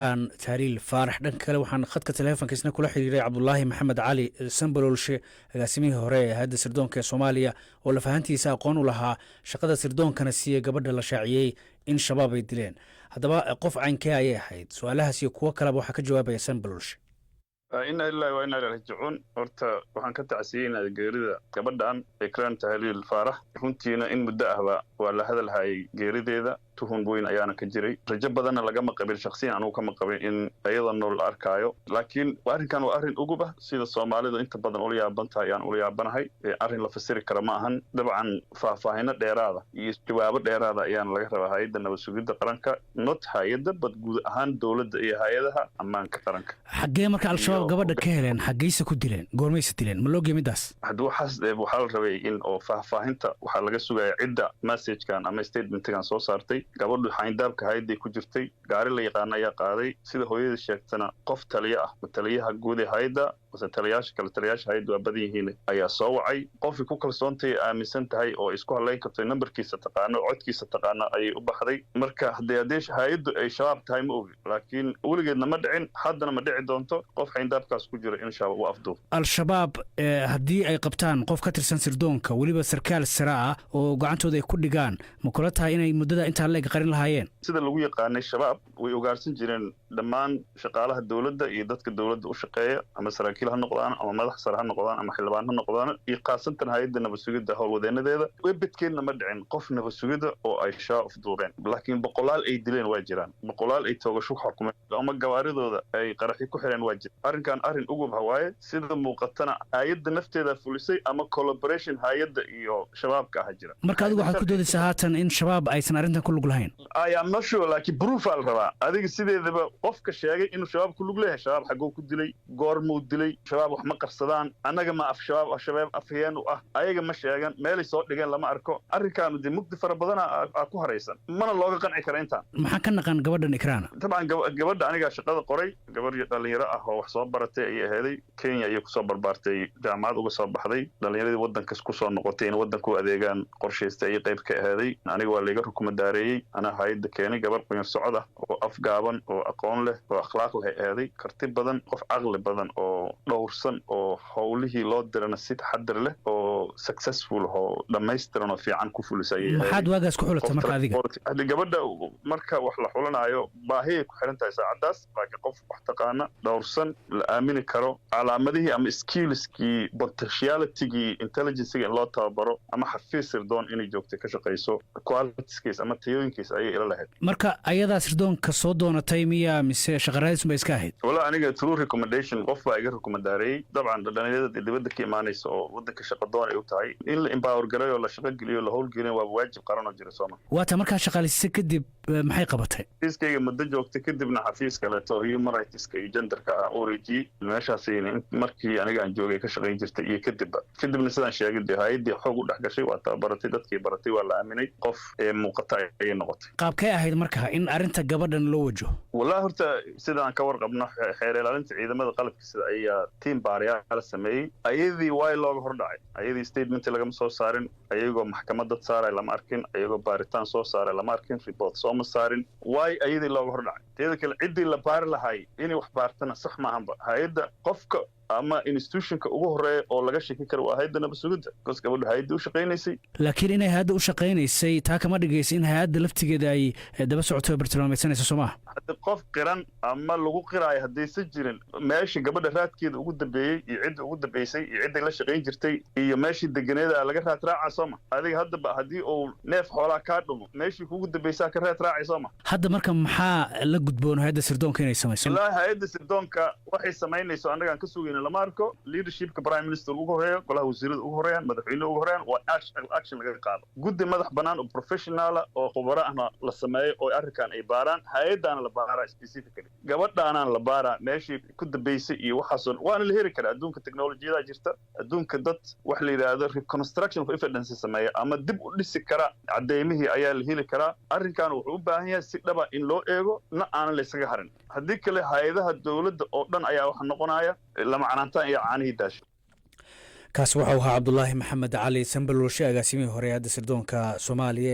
Tahliil Faarax. Dhanka kale, waxaan khadka taleefonka isna kula xiriiray Cabdulaahi Maxamed Cali Sambalolshe, agaasimihii hore ee hayadda sirdoonka ee Soomaaliya, oo lafahantiisa aqoon u lahaa shaqada sirdoonkana siiyey gabadha la shaaciyey in Shabaab ay dileen. Haddaba, qof caynkee ayay ahayd? Su-aalahaas iyo kuwo kaleba waxaa ka jawaabaya Sambalolshe. Inna lillahi wa inna ilayhi raajicuun. Horta waxaan ka tacsiyeynaya geerida gabadhan Ikraan Tahliil Faarax. Runtiina in muddo ahba waa la hadalhayay geerideeda, tuhun weyn ayaana ka jiray, rajo badanna lagama qabin, shaksiyan anugu kama qabin in iyadoo nool la arkaayo. Laakiin arrinkan waa arrin ugub ah. Sida Soomaalidu inta badan ula yaaban tahay ayaan ula yaabanahay. Arrin la fasiri kara ma ahan. Dabcan, faahfaahino dheeraada iyo jawaabo dheeraada ayaana laga rabaa Hay-adda Nabad Sugidda Qaranka, not hay-adda bad, guud ahaan dowladda iyo hay-adaha ammaanka qaranka. Xaggee marka Al-Shabaab gabadha ka heleen? Xaggeyse ku dileen? Goormayse dileen? Ma loogiya middaas? Haddi waxaas waxaa la rabay in oo faahfaahinta waxaa laga sugaya cidda messagekan ama statementkan soo saartay. Gabadhu xayndaabka hay-adday ku jirtay, gaari la yaqaano ayaa qaaday. Sida hooyada sheegtana, qof taliyo ah, ma taliyaha guud ee hay-adda mase taliyaasha kale, taliyaasha hay-adda waa badan yihiin, ayaa soo wacay. Qofkii ku kalsoontay, aaminsan tahay oo isku hadlayn karto, nambarkiisa taqaano, codkiisa taqaano ayay u baxday. Marka haddii hay-addu ay Shabaab tahay, ma ogi, laakiin weligeedna ma dhicin, haddana ma dhici doonto qof xayndaabkaas ku jira in Shabaab u afduub. Al-Shabaab haddii ay qabtaan qof ka tirsan sirdoonka, weliba sarkaal sare ah, oo gacantooda ay ku dhigaan, ma kula tahay inay muddada intaa leeg qarin lahaayeen? Sida lagu yaqaanay Shabaab, way ugaarsan jireen dhammaan shaqaalaha dowladda iyo dadka dowladda u shaqeeya, ama saraakiil ha noqdaan, ama madax sare ha noqdaan, ama xildhibaan ha noqdaan, iyo khaasatan hay-adda nabad sugidda howlwadeenadeeda. Webedkeedna ma dhicin qof nabad sugidda oo ay Shabaab afduubeen, laakiin boqolaal ay dileen waa jiraan, boqolaal ay toogasho ku xukumeen ama gawaaridooda ay qaraxyo ku xireen waa jira. Arrinkan arrin ugub hawaaye. Sida muuqatana, hay-adda nafteeda fulisay ama collaboration hay-adda iyo Shabaabka ah jira. Marka adigu waxaad ku doodaysaa haatan in Shabaab aysan arrintan ku lug lahayn? I am not sure, laakiin proof aa la rabaa. Adiga sideedaba qofka sheegay inuu Shabaab ku lug leeyahay, Shabaab xaggoo ku dilay? Goormuu dilay? Shabaab wax ma qarsadaan. Annaga ma af Shabaab, Shabaab afhayeen u ah, ayaga ma sheegan, meelay soo dhigeen lama arko. Arrinkaanu dee mugdi fara badana aa ku haraysan, mana looga qanci kara intaan. Maxaan ka naqan gabadhan Ikraana? Dabcan, gabadha anigaa shaqada qoray. Gabar dhalinyaro ah oo wax soo baratay ayay aheeday. Kenya ayay kusoo barbaartay, jaamacad uga soo baxday. Dhalinyaradii waddankas kusoo noqotay in waddanka u adeegaan qorshaystay ayay qayb ka aheeday. Aniga waa layga rukumadaareeyey, anaa hay-adda keenay. Gabar qunyar socod ah oo afgaaban oo aqoon leh oo akhlaaq leh aheeday, karti badan, qof caqli badan oo dhowrsan, oo howlihii loo dirana si taxadar leh oo successful oo dhammaystiran oo fiican ku fulisa ayay. Maxaad waagaas ku xulatay marka adiga? Haddi gabadha marka wax la xulanaayo, baahiyay ku xiran tahay saacaddaas, laakiin qof wax taqaana, dhowrsan, la aamini karo, calaamadihii ama skillskii, potentialitygii intelligencega in loo tababaro ama xafiis sirdoon inay joogtay ka shaqayso, qualitieskiis ama tayooyinkiis ayay ila lahayd. Marka ayadaa sirdoonka soo doonatay miyaa, mise shaqaraadis ba iska ahayd? Wala, aniga through recommendation, qof baa iga recommendaareeyey. Dabcan, dhalinyarada dibadda ka imaanaysa oo waddanka shaqadoon ay u tahay, in la empower garay oo la shaqo geliyo, la howlgeliyo, waa waajib qaran oo jira, sooma? Waata. Markaa shaqaalisa kadib maxay qabatay? Xafiiskayga muddo joogtay, kadibna xafiis kaleeto human rightska iyo genderka ah u wareejiyey. Meeshaasayna markii aniga aan joogay ka shaqayn jirtay iyo kadibba. Kadibna, sidaan sheegay, dee hay-addii xoog u dhex gashay, waa tababaratay, dadkii baratay, waa la aaminay, qof ee muuqata ayay noqotay. Qaabkay ahayd marka in arrinta gabadhan loo wajo? Wallahi, horta sidaan ka warqabno, xeer ilaalinta ciidamada qalabka sida ayaa tiim baarayaal sameeyey. Ayadii waay looga hor dhacay. Ayadii statement lagama soo saarin, ayagoo maxkamad dad saaray lama arkin, ayagoo baaritaan soo saaray lama arkin, report sooma saarin. Waay ayadii looga hor dhacay? Teeda kale, ciddii la baari lahay inay wax baartana sax maahanba. Hay-adda qofka ama institutionka ugu horeeya oo laga shaki karo waa hay-adda nabad sugidda, because gabadhu hay-adda u shaqaynaysay. Laakiin inay hay-adda u shaqaynaysay, taa kama dhigaysa in hay-adda laftigeeda ay daba socoto, bartilmaameedsanaysa, soo maha? Haddi qof qiran ama lagu qiraayo haddaysan jirin, meesha gabadha raadkeeda ugu dambeeyey iyo cidda ugu dambeysay iyo cidday la shaqayn jirtay iyo meeshii deganeeda laga raad raaca, sooma? Adiga haddaba haddii uu neef xoolaa kaa dhumo, meeshii kugu dambaysaa ka raad raacay, sooma? Hadda marka maxaa la gudboon hay-adda sirdoonka inay samayso? Ilaa hay-adda sirdoonka waxay samaynayso annagaan ka sugayna lama arko. Leadershipka prime minister ugu horeeyo, golaha wasiirada ugu horeeyaan, madaxweynuhu ugu horeeyaan, waa action laga qaado. Guddi madax bannaan oo professionala oo khubaro ahna la sameeyo oo arrinkan ay baaraan. Hay-addaana la baaraa, specifically gabadhaanaan la baaraa, meeshii ku dambaysay iyo waxaasoo. Waana la heri karaa. Adduunka technolojiyada jirta, adduunka dad wax la yidhaahdo reconstruction of evidence sameeya ama dib u dhisi kara caddeymihii ayaa la heli karaa. Arrinkan wuxuu u baahan yahay si dhaba in loo eego, na aanan la ysaga harin. Haddii kale, hay-adaha dowladda oo dhan ayaa waxa noqonaya lama canaantaan iyo caanihii daasho. Kaas waxau ahaa Cabdulaahi Maxamed Cali Sambalolshe, agaasimihii hore hadda sirdoonka Soomaaliya.